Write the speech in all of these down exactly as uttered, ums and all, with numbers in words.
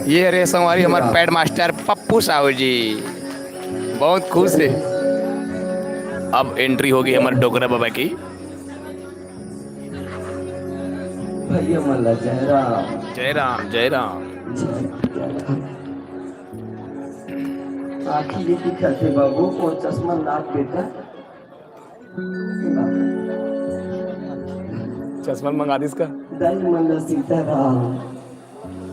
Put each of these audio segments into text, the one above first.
ये हरे संगवारी हमर पैड मास्टर पप्पू साहू जी, बहुत खुश है। अब एंट्री होगी हमर डोकरा बाबा की। भैया मन ला जय राम। जय राम, जय राम। आँखी ये दिखत हे बाबू, वो चश्मा लाग बेटा। चश्मा मंगा दिस का? दाई मन ला सीताराम।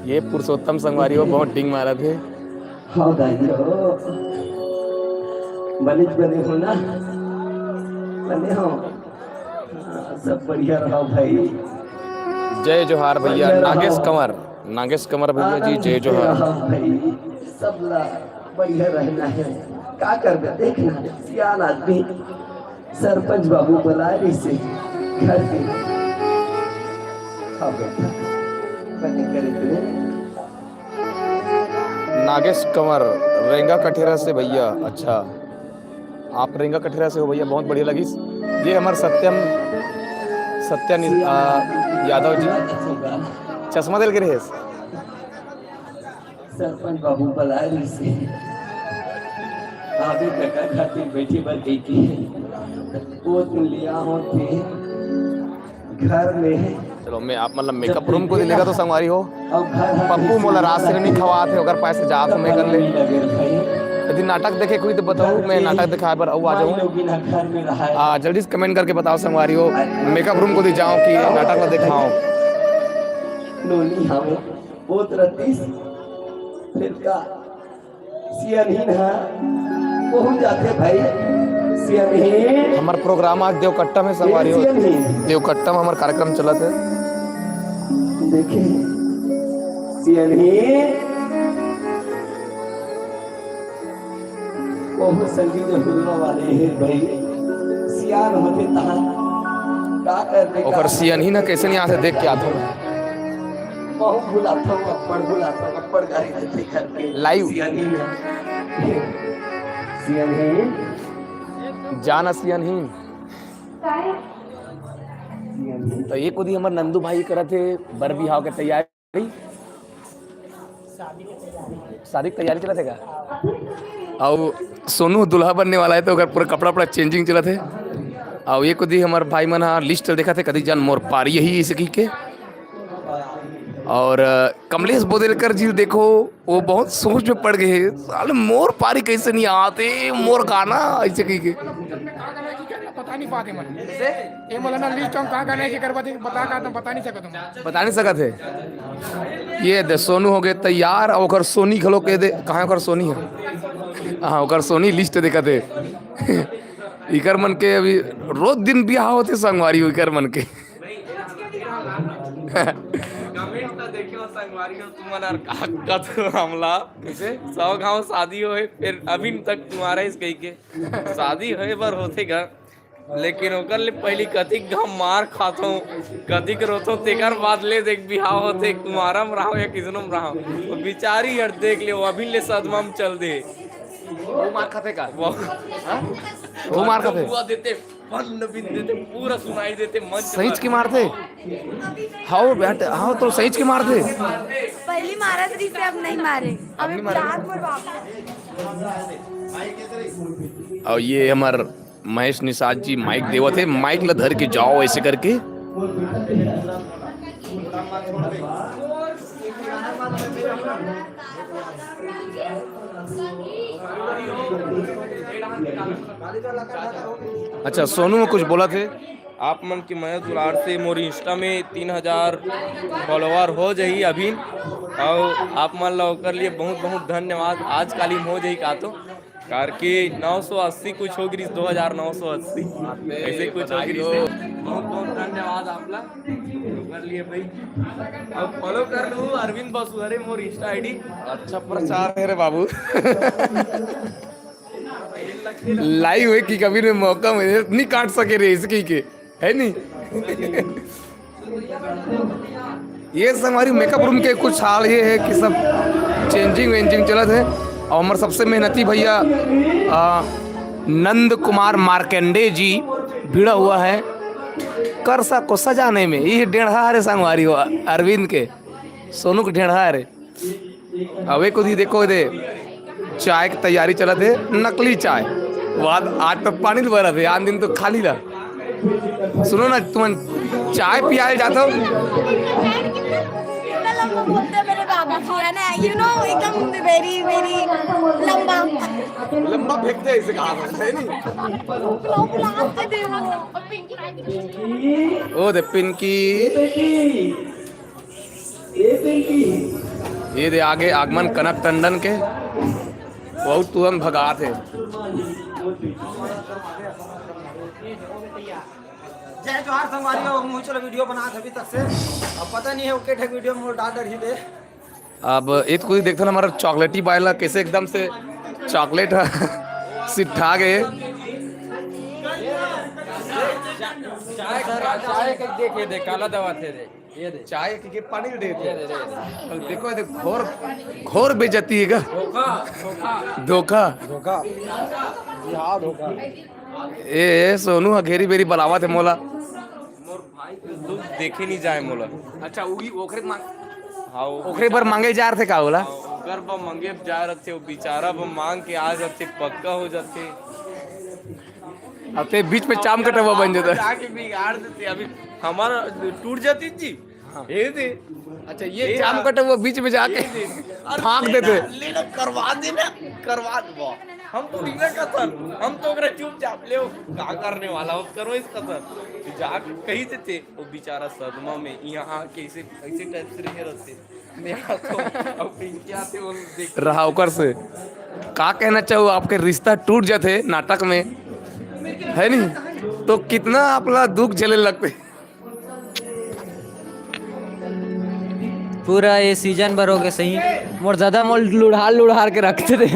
ये पुरुषोत्तम संगवारी हो, बहुत डिंग मारत हे। हाँ दाई हो, बने बने हो ना? बने हो? हाँ, सब बढ़िया रहो भाई। जय जोहार भैया। बढ़िया रहो। नागेश कंवर, नागेश कंवर भैया जी, आनंद जय से जोहार। रहो भाई, सब ला बढ़िया रहना है। का करबे, देखना, सियान आदमी, सरपंच बाबू बलाए रहिसे घर के। हाँ बेटा, बने करे तेरे। नागेश कंवर, रेंगा कठेरा से भैया। अच्छा, आप रेंगा कठेरा से हो भैया, बहुत बढ़िया लगिस। ये हमर सत्यम, सत्या नि-, आ, यादव जी, चश्मा देल के रहे। सरपंच बाबू बलाए रहिसे, आबे कका खातिर बैठे बर कहिके, वो दिन लिया होते घर में। चलो, मैं आप मतलब मेकअप रूम को लेगा तो संगवारी हो। पप्पू मोला रात से नहीं खवात है, अगर पैसे जात हो मैं कर ले। यदि नाटक देखे कोई तो बताओ, मैं नाटक दिखाए पर अऊ आ जाऊँ। आ, जल्दी से कमेंट करके बताओ संगवारी हो, मेकअप रूम को दी जाओ कि नाटक ला दिखाओ। नोनी हवे, वो तो रतीश, फिर का सियनहीन ह, पहुंच जाथे भाई, सियनहीन। हमर प्रोग्राम आज देवकट्टा में संगवारी हो। सियनहीन। देवकट्टा में हमर कार्यक्रम चलत हे। देखे, सियनहीन। ओहू संगीत हुलवा वाले हे भाई, सियान होथे तहाँ का करबे, ओकर का सियनहीन ह कइसे नहीं आथे, देख के आथों। बहुत बुलाथों, अब्बड़ बुलाथों, अब्बड़ गारी देथे घर के। लाइव। सियनहीन ह। सियनहीन। जाना सियनहीन। तो ये कुदी हमर नंदू भाई करत हे बर बिहाव के तैयारी। शादी के तैयारी चलत हे का? अउ सोनू दूल्हा बनने वाला है, तो ओकर पूरा कपड़ा, उपड़ा चेंजिंग चलत हे। अउ ये कुदी हमर भाई मन ह लिस्ट देखत हे, कदी जान मोर पारी यही इसे कही के। और, अ, कमलेश बोदेलकर जी देखो, वो बहुत सोच में पड़ गए हे, साले मोर पारी कैसे नहीं आते, मोर गाना ऐसे कही के। पता नहीं पाते मन। ये मोला ना लिस्ट हम कहाँ गाना है, केकर बात है, बता का, तो बता नहीं सकत हूँ। बता नहीं सकत हे। ये दे, सोनू हो गए तैयार, अउ ओकर सोनी घलो के दे, कहाँ ओकर सोनी है? हाँ, ओकर सोनी लिस्ट देखत हे। इकर मन के अभी रोज दिन बिहाव होथे संगवारी हो, इकर मन के। कमेंट तो देखियो संगवारी हो, तुमन हर का कथो हमला। कैसे? सौ घाव शादी होए, फिर अभी तक तुम्हारा इस कही के शादी होए बर होथे गा। लेकिन ओकर ले पहिली कतिक घाव मार खाथों, कतिक रोथों, तेकर बाद ले देख बिहाव होथे, कुमारम रहो या किसनोम रहो, वो बिचारी हर देख ले, वो अभी ले सदमा में चल दे। वो मार खाथे का? वो हाँ? वो मार खाथे? बुआ देते, बंद बिन देते, पूरा सुनाई देते मंच सहीच पर। के मारथे? हाओ बेटा, हाओ तो सहीच के मारथे। पहली मारत रहिसे, अब नहीं मारे। अब नहीं मारे। चार मोर बाप। और ये हमर महेश निषाद जी माइक देवत हे, माइक ला धर के जाओ ऐसे करके। अच्छा, सोनू में कुछ बोलत हे। आप मन के मया दुलार से मोर Insta में तीन हजार follower हो जाही अभी, अउ आप मन ला ओकर लिए बहुत बहुत धन्यवाद। आज काल ही हो जाही का तो, कार के नौ सौ अस्सी कुछ हो गिरिस, दो हजार नौ सौ अस्सी ऐसे कुछ हो गिरिस। बहुत बहुत धन्यवाद आप ला ओकर लिए भाई। अब follow कर लू अरविंद बसु, अरे मोर Insta ID। अच्छा प्रचार है रे बाबू। लाइव है कि कभी ने मौका मिले, नहीं काट सके रे इसकी के, है नहीं? ये संगवारी मेकअप रूम के कुछ हाल ये है कि सब चेंजिंग वेंजिंग चलत है। और हमारे सबसे मेहनती भैया, आ, नंद कुमार मार्कंडे जी भिड़ा हुआ है कर सा को सजाने में। ये डेढ़ा हरे संगवारी हो अरविंद के, सोनू के डेढ़ा हरे। अबे कुछ ही देखो दे, चाय की तैयारी चलत हे, नकली चाय। वाद आज तो पानी ल भरत हे, आन दिन तो खाली ला। सुनो ना, तुमन चाय पियाए जात हो। इतना लंबा बोलते हैं मेरे बाबू जी, है ना? You know, एकदम very, very लंबा। लंबा फेंकते हैं इसे, कहा सकते हैं नहीं। Last दे वो। ओ दे पिंकी, ये दे आगे आगमन कनक टंडन के, बहुत तुरंत भगात हे। जय जोहार संगवारी हो, मुँह चलो वीडियो बनात अभी तक से। अब पता नहीं है ओके ठेक वीडियो में डाल डर ही दे। अब ये तो कुछ देखते ना, हमारा चॉकलेटी बाय ला कैसे एकदम से चॉकलेट ह सिट्ठा गए। चाय चाय के देखे दे, काला दवा थे दे। ये दे। चाय के पानी दे ये दे, दे। ये दे। अब देखो, ये देखो, घोर घोर बेइज्जती है का? धोखा, धोखा। धोखा। धोखा। जी हाँ, धोखा। ए, ए सोनू ह घेरी बेरी बलावत हे मोला। मोर भाई के दुख देखे नहीं जाए मोला। अच्छा, उही ओकरे मांग हाँ, वो ओकरे बर मांगे जा रहे का बोला? ओकर बर मांगे जा रथे, वो बेचारा बर मांग के आ जाथे, पक्का हो जाथे। अब ते बीच में चाम कटवा बन जाता। जाके बिगाड़ देते, अभी हमारा टूट जाती जी। ये दे। अच्छा, ये चाम कटवा बीच में जाके फांक देते। लेना करवा देना, करवा दो। हम तो नहीं ना कथन, हम तो ओकरा चुपचाप ले, का करने वाला हो, करो इस कथन। जा कही देते, वो बेचारा सदमा में यहाँ कैसे कैसे टाइप से रहे रहते। मेरा तो अब पिंकिया से वो देख रहा ओकर से। का कहना चाहू, आपके रिश्ता टूट जाते नाटक में, है नहीं, तो कितना आपला दुख झेले लगते। पूरा ये सीजन भर हो गए सही। मोर दादा मोर लुढ़ार लुढ़ार के रखते थे।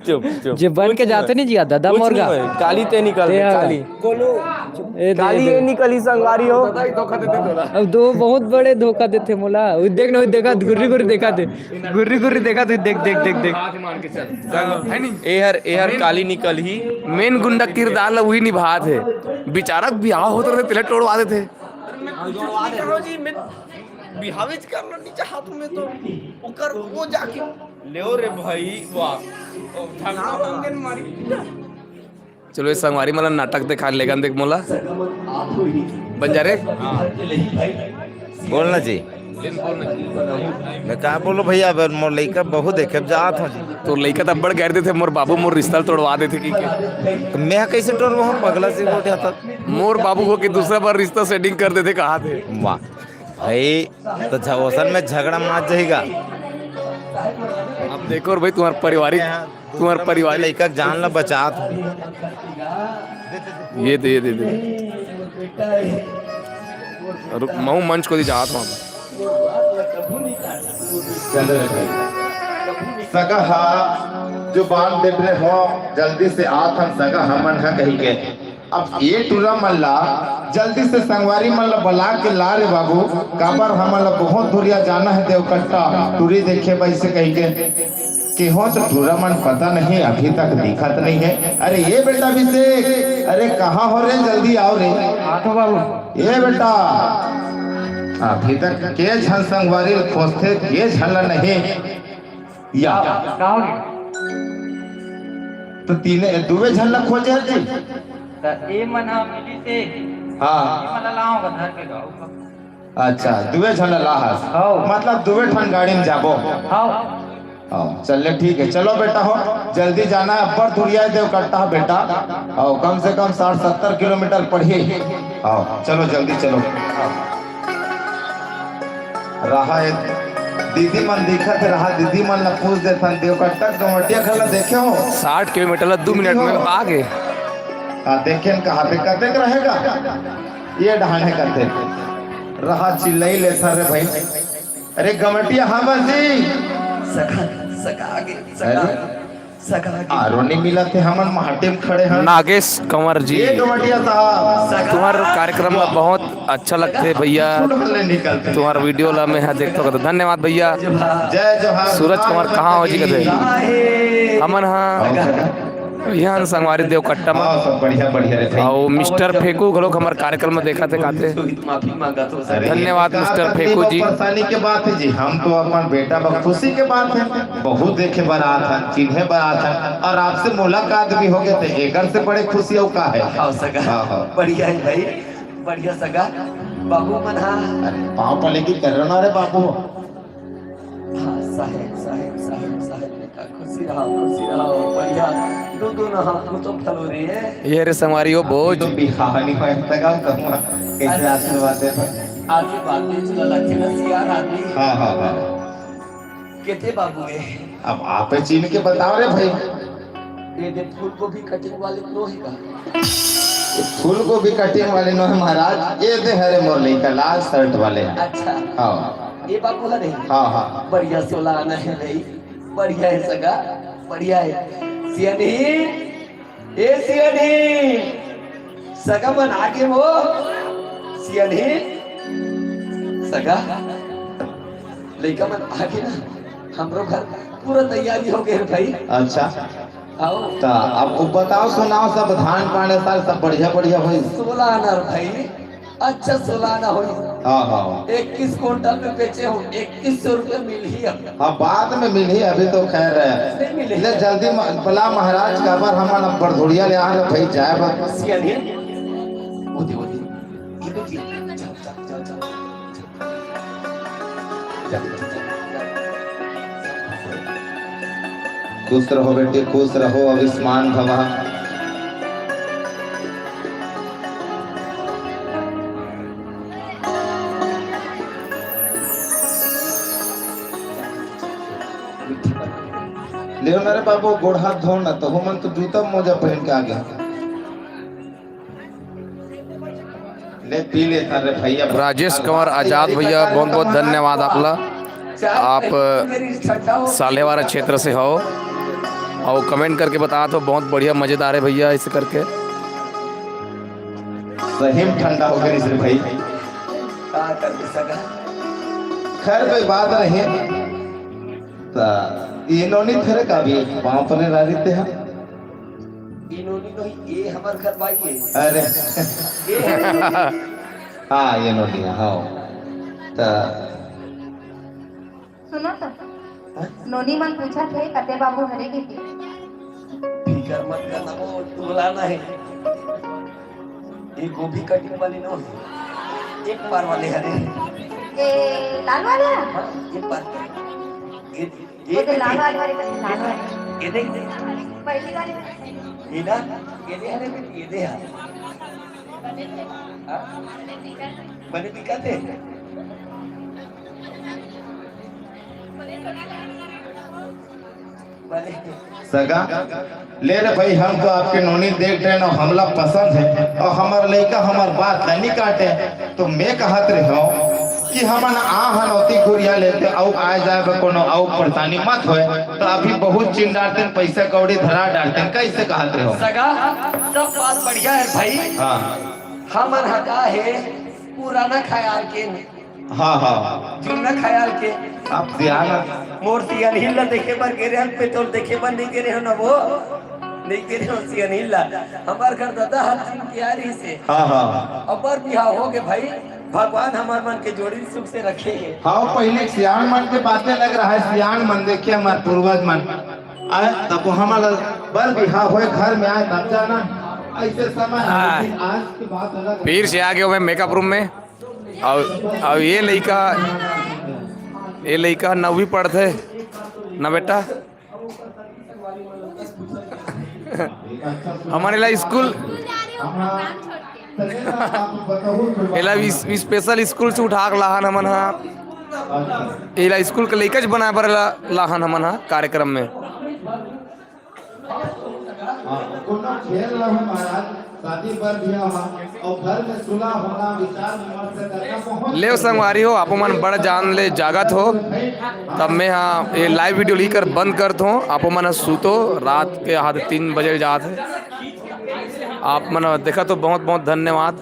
चुप चुप। जे बन के जाते नहीं जिया दादा मोर का। काली ते निकल ते गए, आ काली। ए दे, काली दे। ये निकली संगवारी हो। अब दो बहुत बड़े धोखा देते मोला। वो देख ना, वो देखा, घुर्री घुर्री देखा थे, घुर्री घुर्री देखा थे, देख देख देख देख। है नहीं, ए हर ए हर काली निकल ही। मेन गुंडा किरदार ला वही निभात है। बेचारा बिहाव होत रहे, तेला टोड़वा देते। करो जी, मैं बिहावे च कर लो नीचे हाथ में तो ओकर वो जाके ले रे भाई, वाह। ओ, झगड़ा मांगे न मारी। चलो, ये संगवारी मला नाटक दिखा लेगन देख मोला। बन जा रे। बोलना जी। मैं का बोलो भैया, अब मोर लइका बहुत देखे जात हो जी। तो लइका तब बड़ गैर देते, मोर बाबू मोर रिश्ता तोड़वा देते कि के? तो मैं कैसे टोर वहाँ पगला से गोठे आता? मोर बाबू हो के दूसरा बार रिश्ता सेटिंग कर देते, कहा थे। वाह भाई, तो झ- ओसन में झगड़ा मात जाएगा। अब देखो रे भाई, तुम्हारा पारिवारिक, तुम्हारा पारिवारिक लइका के जान ला बचात हो। ये दे, ये दे, दे। रुक, महू मंच को दी जात हूँ। सगा हा जो बांध देत रहे हो, जल्दी से आत हन सगा हमन हा कही के। अब ये टूरा मन ला जल्दी से संगवारी मन ला बला के ला रे बाबू, काबर हमन ला बहुत दूरिया जाना है देवकट्टा टूरी देखे वैसे कही के। के हो तो टूरा मन पता नहीं अभी तक दिखत नहीं है। अरे ये बेटा अभिषेक, अरे कहाँ हो रे, जल्दी आओ रे। आतो बाबू। ये बेटा, अभी तक के झन संगवारी ल खोजथे, के झन ला नहीं। या। का हो गया? तो तीने, दुवे झन ला खोजे हन जी। त ए मन ह मिली से। हाँ। ए मन ला लाओ धर के गाओ। अच्छा, दुवे झन ला लाहस। हाँ। मतलब दुवे ठन गाड़ी में जाबो। हाँ। हाँ, चल ले, ठीक है, चलो बेटा हो, जल्दी जाना है, अब्बड़ दुरिया देवकट्टा बेटा। आओ, कम से कम साठ सत्तर किलोमीटर पड़ही। आओ, चलो जल्दी चलो। रहा है, दीदी मन दिखत है, रहा दीदी मन ला पूछ देथन, देवकट्टा गमटिया खला देखे हो? साठ किलोमीटर ला दो मिनट में आ गए। हाँ, देखे न कहा थे, कतेक रहेगा? ये डहाने कते रहा चिल्लई लेथा रे भाई। अरे गमटिया, हाँ बस जी। सखा, सखा आगे, सखा, अरे? सखा आगे। आरो नहीं मिला थे, हमन माटे में खड़े हैं। नागेश कंवर जी, ये गमटिया साहब। तुम्हार कार्यक्रम ला बहुत अच्छा लगथे भैया। फुट भले निकलते। तुम्हार वीडियो ला मैं हा देखथो, कथे धन्यवाद भैया। जय जोहार। सूरज कुमार कहाँ हो जी कथे? हमन हा यहाँ संगवारी देवकट्टा में। हाँ, सब बढ़िया, बढ़िया रे भाई। अउ मिस्टर फेकू घलोक हमर कार्यक्रम में देखत हे काते। माफी मांगा तो सर। अरे, धन्यवाद का मिस्टर तकलीफ फेकू और जी। परेशानी के बात है जी, हम तो अपन बेटा बर खुशी के बात है, बहुत देखे बर आत हन, चिन्हे बर आत हन, और आपसे मुलाकात भी हो गए थे, एकर से बड़े खुशी हो का है? हाँ सगा। हाँ, हाँ। बढ़िया है भाई, बढ़िया सगा। बाबू मन हा। अरे, पाँव पले की कर रहा ना रे बाबू। हाँ, साहेब, साहेब, साहेब, साहेब। खुशी रहो, खुशी रहो, बढ़िया। दो, दो ना हाथ में तो फलो रे। ये रे संगवारी हो भोज। तो बिहाव नहीं होय तक हम कहूँगा, कैसे आशीर्वाद दे? आशीर्वाद दे, चला लगे ना सियान आदमी। हाँ, हाँ, हाँ। केते बाबू रे? अब आप चिन्ह के बताओ रे भाई। ये दे फूल गोभी कटिंग वाले तो ही का? फूल गोभी कटिंग वाले नो है महाराज, ये दे हरे मोर लइका लाल शर्ट वाले। अच्छा। हाँ। ये बाबू हरे? हाँ, हाँ। बढ़िया सोला आना है रे। बढ़िया है सगा, बढ़िया है। सियानी, ए सियानी, सगा मन आगे वो। सियानी, सगा, लइका मन आगे ना, हमरो घर पूरा तैयारी हो गए भाई। अच्छा। आओ। ता अब वो बताओ, सुनाओ, सब धान पाने साल सब बढ़िया बढ़िया होई? सोला आना भाई। अच्छा सोला आना होई। हाँ, हाँ। इक्कीस कुंटल में बेचे हूँ, इक्कीस सौ रुपये मिलही अब। हाँ, बाद में मिलही, अभी तो खैर है। नहीं मिले। ले जल्दी म-, बुला महाराज, काबर हमन अब बड़धुड़िया ले आ रहे भाई, जाए बर। सियानी। ओदे, ओदे। ये बेटी, चल, चल, चल, चल। खुश रहो बेटी, खुश रहो, आयुष्मान भवा। लेव ना रे बाबू, गोड़ हाथ धो ना, तहू मन तो जूता मोजा पहन के आ गया। ले पी ले थारे भैया। राजेश कंवर आजाद भैया, बहुत बहुत धन्यवाद आपला। आप सालेवारा क्षेत्र से हो और कमेंट करके बतात हो, बहुत बढ़िया, मजेदार है भैया, ऐसे करके। सही में ठंडा हो गया रे भाई। का कर सका? खैर, कोई बात नहीं। ता ये नोनी फेरे का भी पाँव परे रारी ते हा। ये नोनी नहीं, ये हमर घर भाई है। अरे। ये है। हाँ, ये नोनी है, हाँ। ता सुनो तो, हाँ? नोनी मन पूछा थे, कते बाबू हरे के के? फिकर मत कर, वो टोला ना है। ये गोभी कटिंग वाली नो है। एक पार वाले हरे। ए, लाल वाले? हाँ, एक पार। ये, ये वो तो लाल वाले, वाले, लाल वाले। ये देख, देख। पहली वाले। ये ना, ये दे हरे, ये दे हरे। हाँ? बने दिक्कत है। सगा, ले रे भाई, हम तो आपके नोनी देख रहे ना, हमला पसंद है और हमार लइका हमार बात ला नहीं काटे, तो मैं कहत रहे हूँ कि हमन आ हन ओती कुरिया लेते, अउ आए जाए बर कोनो अउ परेशानी मत होए, तो अभी बहुत चिन डारते, पैसा कौड़ी धरा डारते, कैसे कहत रहे हो? सगा, सब बात बढ़िया है भाई। हाँ। हमन ह का है, पुराना ख्याल के हाँ, हाँ। जुन्ना ख्याल के। आप सियान। मोर सियान हिल्ला देखे बर गे रहे हन, पेट्रोल देखे बर नहीं गे रहे हो ना वो? नहीं गे रहे हो सियान हिल्ला। हमार घर दादा हर दिन के आ रही से। हाँ, हाँ। अबर बिहाव हो गए भाई, भगवान हमार मन के जोड़ी सुख से रखे है। हाँ, पहले सियान मन के बातें लग रहा है, सियान मन देखे हमार पूर्वज मन। आ, तब हमारा बर बिहाव होए, घर में आए तब जाना। ऐसे समय है, हाँ। लेकिन आज की बात अलग है। फिर से आ गए मैं मेकअप रूम में। अउ, अउ ये लइका, ये लइका नौवीं पढ़थे ना बेटा। हमन एला स्कूल, एला इस, special स्कूल से उठा के लाहन हमन हा। एला स्कूल के लइका च बनाए बर ला-, लाहन हमन हा कार्यक्रम में। हाँ, कोनो खेल ला हो महाराज, शादी बर भी हो, और घर में सुलह होना, विचार विमर्श करना बहुत लेव जरूरी संगवारी हो, है। आपो मन बड़ जान ले जागत हो, तब मैं हाँ ये live video ली कर बंद करत हूँ। आपो मन सूतो, रात के आधे तीन बजे जात है। आप मन देखत हो, बहुत बहुत धन्यवाद।